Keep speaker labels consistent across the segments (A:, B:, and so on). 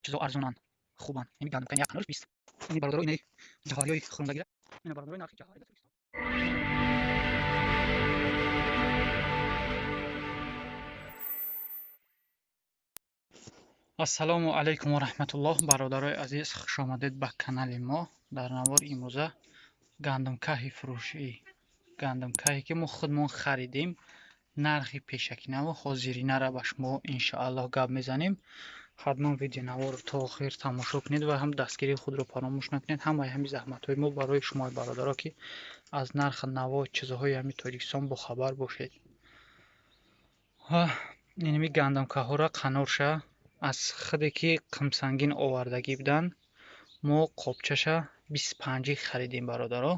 A: Чизо арзонанд, хубанд. Ин гандумкани як қанораш 20. Ин бародаро, инаи ҷавҳариҳои хӯрондагира. Ина, бародаро, нархи ҷавҳари дар Тоҷикистон. Ассалому алайкум ва раҳматуллоҳ, бародарои азиз, хушомадед ба канали мо. Дар навори имрӯза гандумкаҳи фурӯшӣ, гандумкаҳе ки мо худмон харидем, нархи пешакинаву ҳозиринара ба шумо иншоаллоҳ гап мезанем. Ҳатман видеонаворро то охир тамошо кунед ва ҳам дастгирии худро фаромӯш накунед. Ҳамаи ҳамин заҳматҳои мо барои шумо, бародаро, ки аз нархи наво чизҳои ҳамин Тоҷикистон бохабар бошед. Инами гандумкаҳҳоро қанорша аз худе ки қимсангин овардагӣ буданд, мо қобчаша 25 харидем, бародаро.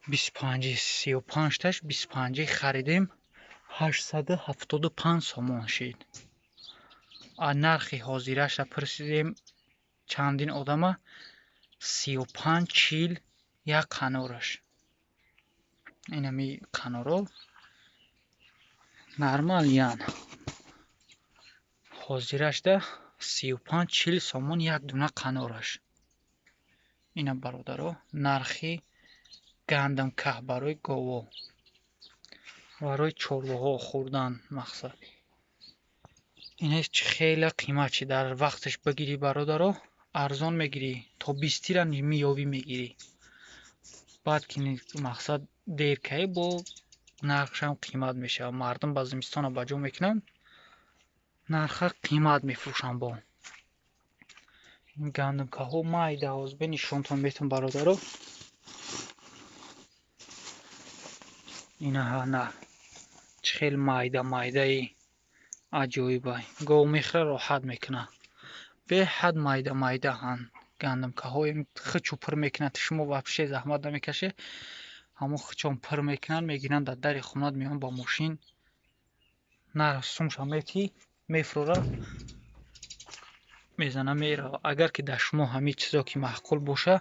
A: 25, 35таш 25 харидем, 875 сомон шид. Нархи ҳозираша пурсидем чандин одама, 35, 40 як қанораш. Инами қаноро нормалиян. Ҳозирашда 35, 40 сомон як дуна қанораш. Ина, бародаро, нархи гандумкаҳ барои гово, барои чорвоҳо хӯрдан мақсад. Ина хеле қимат чи дар вақташ бигирӣ, бародаро, арзон мегирӣ, то бистира меёвӣ мегирӣ. Баъд ки мақсад дер каӣ, бо нархшам қимат мешавад. Мардум ба зимистона ба ҷо мекунанд, нарха қимат мефурӯшанд. Бо гандумкаҳо майда ҳозир бенишонтон метавон, бародаро. Инаҳа на чӣ хел майда майдаи аҷоибай. Гов мехӯра, роҳат мекунад. Беҳад майда майда ҳанд гандумкаҳои, хичу пур мекунад. Шумо вообще заҳмат намекашед. Ҳамон хичон пур мекунанд, мегиранд, дар дари хонат меоянд ба мошин. Нарх сумша метиҳӣ, мефурӯра, мезана, мерава. Агар ки дар шумо ҳамин чизо ки маъқул боша,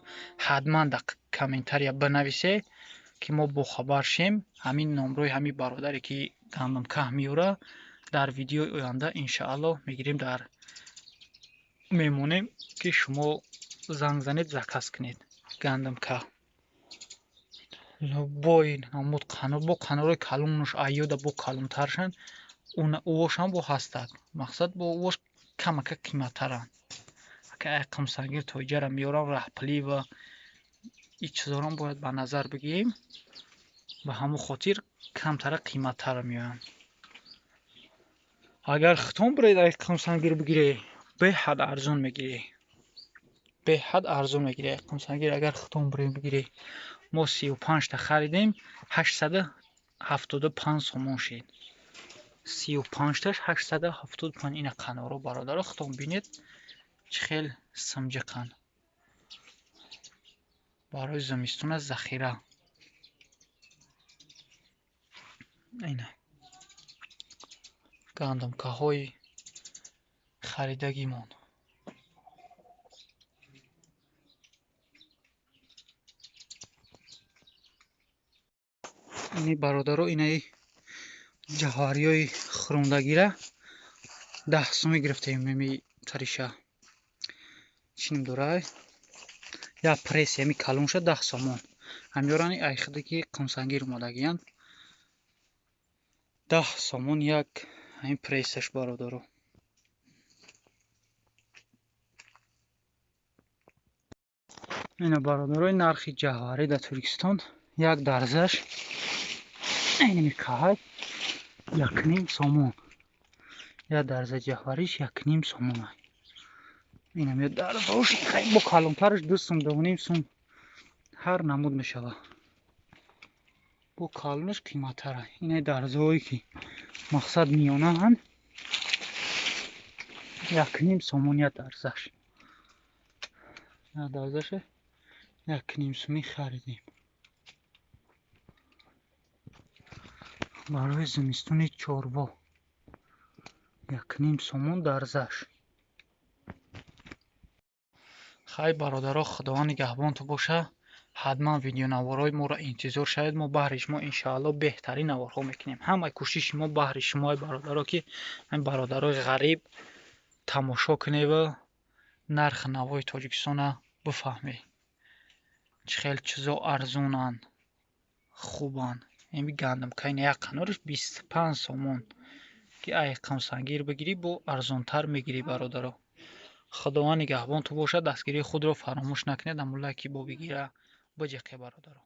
A: ҳатман дар комментария бинависе, ки мо бохабар шем. Ҳамин номрои ҳамин бародаре ки гандумкаҳ меёра, дар видеои оянда иншоаллоҳ мегирем, дар мемонем, ки шумо занг занед, заказ кунед гандумкаҳ. Бо ин ҳамуд қанор, бо қанорҳои калонуш айёда бо калонтаршанд, увошам бо ҳастад. Мақсад бо увош камака қиматтаранд. Ака ай қимсангир то иҷара меёрам, раҳпулӣ ва ин чизҳоро бояд ба назар бигирем. Ба ҳамон хотир камтара қиматтар меоянд. Агар хитон биред, ай қимсангир бигирӣ, беҳад арзон мегирӣ. Беҳад арзон мегирӣ ай қимсангир, агар хитон биред бигирӣ. Мо 35та харидем, 875 сомон шид. 35таш 875. Ина қаноро, бародаро, хитон бинед, чӣ хел симҷиқанд. Барои зимистона захира. Ина гандумкаҳои харидагимон. Ини, бародаро, инаи ҷавҳариҳои хӯрондагира 10 сомӣ гирифтаем. Ими тариша чӣ ном дорад? Як пресс ами калонша 10 сомон. Ҳамёрани ай худе ки қимсангир омадагиянд. 10 сомон як ҳамин прессаш, бародаро. Ина, бародарои, нархи ҷавҳарӣ дар Тоҷикистон як дарзаш инами каҳай 1,5 сомон. Як дарза ҷавҳариш 1,5 сомон. Инам ё дарзаош бо калонтараш 2 сум, 2,5 сум ҳар намуд мешавад. Бо калонаш қиматтара. Ина дарзаҳое ки мақсад миёнаанд, 1,5 сомон як дарзаш. Як дарзаша 1,5 сумӣ харидем. Барои зимистони чорво 1,5 сомон дарзаш. Хай, бародаро, Худованд нигаҳбонтон боша. Ҳатман видеонаворҳои моро интизор шавед. Мо баҳри шумо иншоаллоҳ беҳтарин наворҳо мекунем. Ҳамаи кӯшиши мо баҳри шумои бародаро, ки ҳамин бародарои ғариб Тамошо куневу нархи навои Тоҷикистона бифаҳмед, чӣ хел чизо арзонанд, хубанд. Ими гандумка ина як қанораш 25 сомон, ки ай қамсангир бигирӣ, бо арзонтар мегирӣ. Бародаро, Худованд нигаҳбон ту бошад. Дастгирии худро фаромӯш накунед, аммо лайки бо бигира биҷиқе, бародаро.